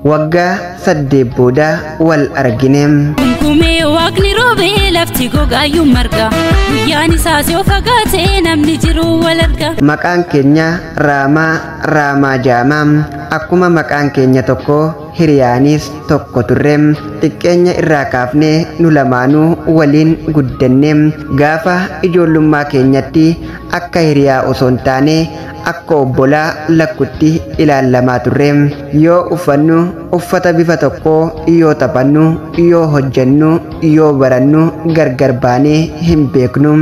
Waggaa 8 booda wal argine. Kumee waaqni roobee lafti gogaayyuu marga. Guyyaan isaas yoo fagaate namni jiru wal arga. Maqaan keenya Raamaa Raamaa Jaamaa. Akkuma maqaan keenya tokko hiriyaanis tokko turre. Xiqqeenya irraa kaafnee nu lamaanuu waliin guddanne. Gaafa ijoollummaa keenyatti akka hiriyaa osoo hin taane akka obbolaa lakkutti ilaalamaa turre. Yoo uffannu uffata bifa tokkoo, yoo taphannu, yoo hojjennu, yoo barannu gargar baanee hin beeknu.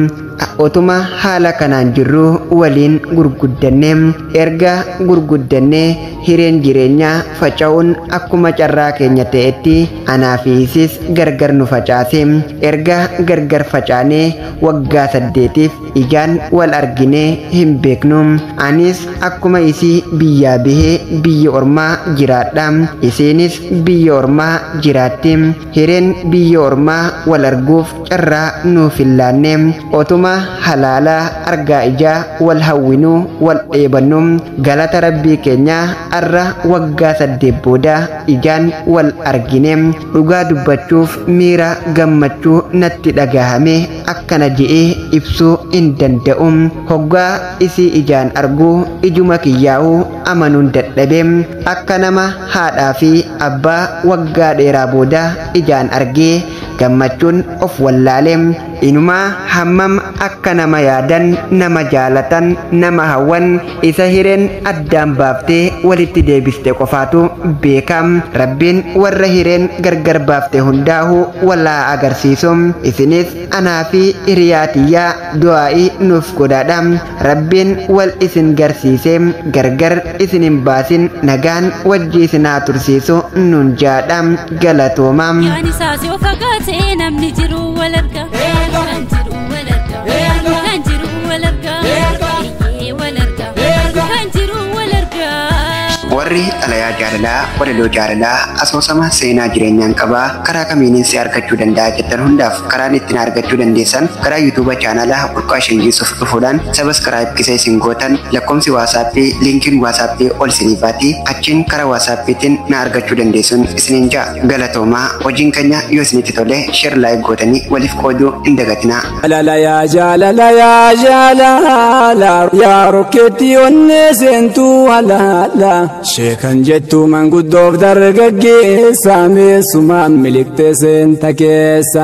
Otuma haala kanaan jirru waliin gurguddanne. Erga gurguddanne hireen jireenyaa faca'uun akkuma carraa keenya ta'etti anaa fi isis gargar nu facaase. Erga gargar facaanee waggaa 8tiif ijaan wal arginee hin beeknu. Anis akkuma isii biyyaa bahee biyya ormaa jiraadha. Isiinis biyya ormaa jiraatti. Hireen biyya ormaa wal arguuf carraa nuuf hin laanne. Otuma halaalaa argaa ijaa wal hawwinuu wal dheebannu galata rabbii keenyaa arra waggaa 8 booda ijaan wal argine. Dhugaa dubbachuuf miira gammachuu natti dhagahame akkana je'ee ibsuu hin danda'u. Hoggaa isii ijaan arguu ijuma kiyyaa'uu amanuun dadhabe. Akka nama haadhaa fi abbaa waggaa dheeraa booda ijaan argee gammachuun of wallaale. Inumaa hammam akka nama yaadan, nama jaalatan, nama hawwan isa hireen addaan baaftee walitti deebiste qofaatu beekam. Rabbiin warra hireen gargar baafte hundaa'uu walaa agarsiisu. Isinis anaa fi hiriyaa tiyyaa du'aa'ii nuuf godhaadha. Rabbiin wal isin garsiise gargar isin hin baasin, nagaan wajji isin haa tursiisu nuun jaadha. Galatooma. Guyyaan isaas yoo fagaate namni jiru wal arga. Kan jiru wal arga. Kan jiru wal arga. Eeyyee wal arga. Kan jiru wal arga. Warri xalayaa jaalalaa, walaloo jaalalaa, asoosama seenaa jireenyaan qabaa karaa kamiinin si argachuu danda'a jettan hundaaf karaan ittiin argachuu dandeessan karaa yuutuuba chaanaalaa Burqaa Shangiisuuf dhufuudhaan sabaskiraayib kisa isin gootan lakkoomsi waasaappii liinkiin waasaappii ol isinii baati achiin karaa waasaappiitiin na argachuu dandeessuun isiniin ja'a. Galatoomaa. Hojiin keenya yoo isinitti tole sheer laayik gootanii waliif qooduu hin dagatinaa. Jaalala yaa jaalala yaa jaalala yaa rokkeetti onnee seentuu halaala sheekan jettu manguddoof dargaggeessa meessumaan miliqxee seenta keessa.